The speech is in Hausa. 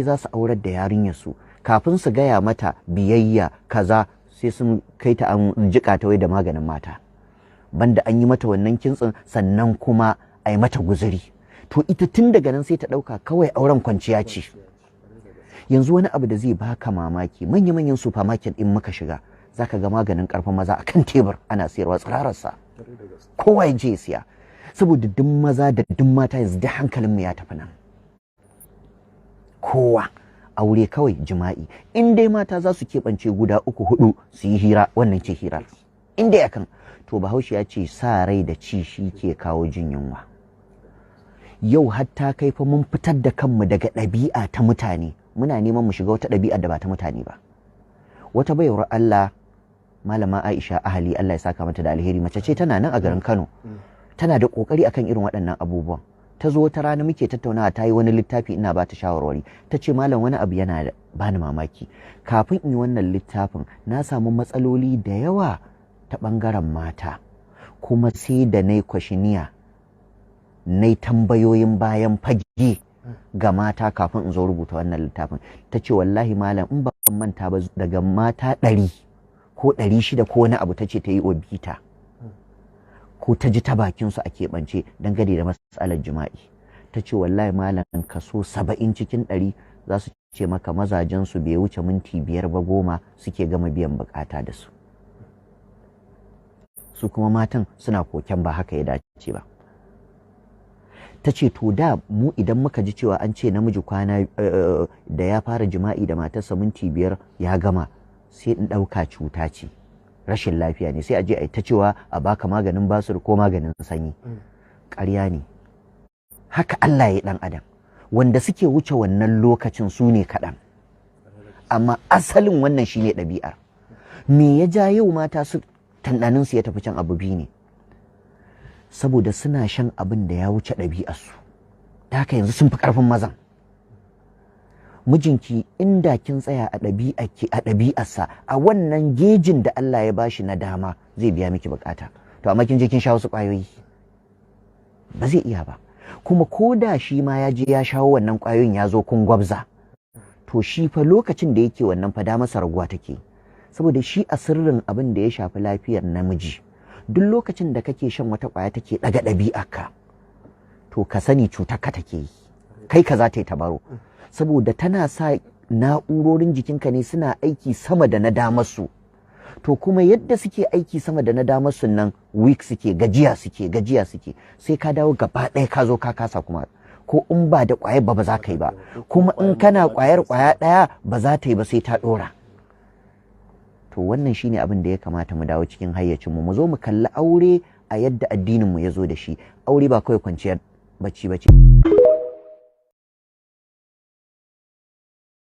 Za su aurar da yarinyar su, kafin su gaya mata biyayya kaza, sai sun kai ta an jika ta wai da maganin mata. Banda an yi mata wannan kintsin, sannan kuma a yi mata guzuri. To ita tun daga nan sai ta ɗauka kawai auren kwanciya ce. Yanzu wani abu da zai baka mamaki, manya-manyan supermarket in muka shiga, zaka ga maganin karfin maza akan tebur ana sayarwa tsirararsa, kowa ya je ya siya, saboda duk maza da duk mata yanzu duk hankalinmu ya tafi nan. Kowa aure kawai jima'i. In dai mata za su keɓance guda uku, hudu, su yi hira, wannan ce hirar. In dai akan to, Bahaushe ya ce sa rai da ci shi ke kawo jin yunwa. Yau hatta kai fa mun fitar da kanmu daga ɗabi'a ta mutane, muna neman mu shiga wata ɗabi'a da ba ta mutane ba. Wata baiwar Allah, Malama Aisha Ahali, Allah ya saka mata da alheri, mace ce tana nan a garin Kano, tana da kokari akan irin waɗannan abubuwan. Ta zo wata rana muke tattaunawa, ta yi wani littafi, ina ba ta shawarwari. Ta ce, "Malam, wani abu yana bani mamaki. Kafin in yi wannan littafin, na samu matsaloli da yawa ta ɓangaren mata, kuma sai da na yi questionnaire, na yi tambayoyin bayan fage ga mata kafin in zo rubuta wannan littafin." Ta ce, "Wallahi malam, in ba manta ba, daga mata 100 ko 600 ko wani abu," ta ce, ta yi obita ko ta ji ta bakinsu a keɓance dangane da matsalar jima'i. Ta ce, "Wallahi malam, kaso 70 cikin 100 za su ce maka mazajensu bai wuce minti 5 ba, 10 suke gama biyan bukata da su." Su kuma matan suna koken ba haka ya dace ba. Ta ce, to da mu idan muka ji cewa an ce namiji kwana da ya fara jima'i da matarsa minti 5 ya gama, sai in ɗauka cuta ce, rashin lafiya ne, sai a je a yi ta cewa a baka maganin basir ko maganin sanyi. Ƙarya ne, haka Allah ya ɗan adam. Wanda suke wuce wannan lokacin su ne kaɗan, amma asalin wannan shine ɗabi'ar. Me ya ja yau mata su tanɗaninsu ya tafi can? Abu biyu ne: saboda suna shan abin da ya wuce ɗabi'arsu, da haka yanzu sun fi ƙarfin mazan. Mijinki, inda kin tsaya a ɗabi'arki, a ɗabi'arsa, a wannan gejin da Allah ya bashi na dama, zai biya miki bukata. To amma kin je kin sha wasu ƙwayoyi, ba zai iya ba. Kuma ko da shi ma ya je ya shawo wannan ƙwayoyin, ya zo kun gwabza, to shi fa lokacin da yake wannan fa masa raguwa take. Saboda shi a sirrin abin da ya shafi lafiyar namiji, duk lokacin da kake shan wata ƙwaya take ɗaga ɗabi'arka, to ka sani cutar ka take yi, kai ka za ta yi tabaro, saboda tana sa na'urorin jikinka ne suna aiki sama da na damarsu. To kuma yadda suke aiki sama da na damarsu nan, weak suke, gajiya suke, gajiya suke, sai ka dawo gaba ɗaya ka zo ka kasa. Kuma ko in ba da ƙwayar ba, ba za ka yi ba. Kuma in kana ƙwayar, ƙwaya ɗaya ba za ta yi ba, sai ta ɗora. To wannan shine abin da ya kamata mu dawo cikin hayyacinmu, mu zo mu kalli aure a yadda addininmu ya zo da shi. Aure ba kawai kwanciyar bacci bace.